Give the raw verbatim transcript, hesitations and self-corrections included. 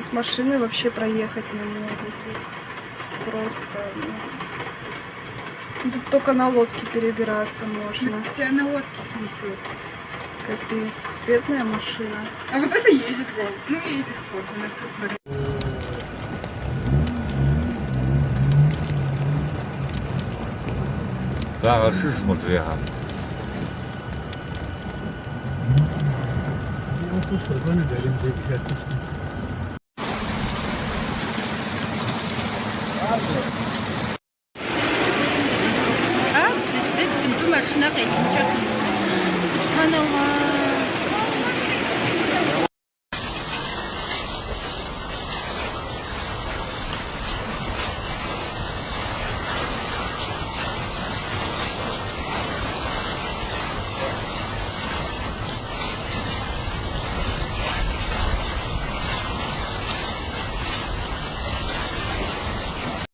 С машины вообще проехать не могут. Просто, ну, тут только на лодке перебираться можно. Тебя на лодке снесет. Капец, бедная машина. А вот это едет, вон. Ну, едет, вот, она в ту сторону. Да, а что смотри, ага. А, дедде динду машина къелинча. Субханалла.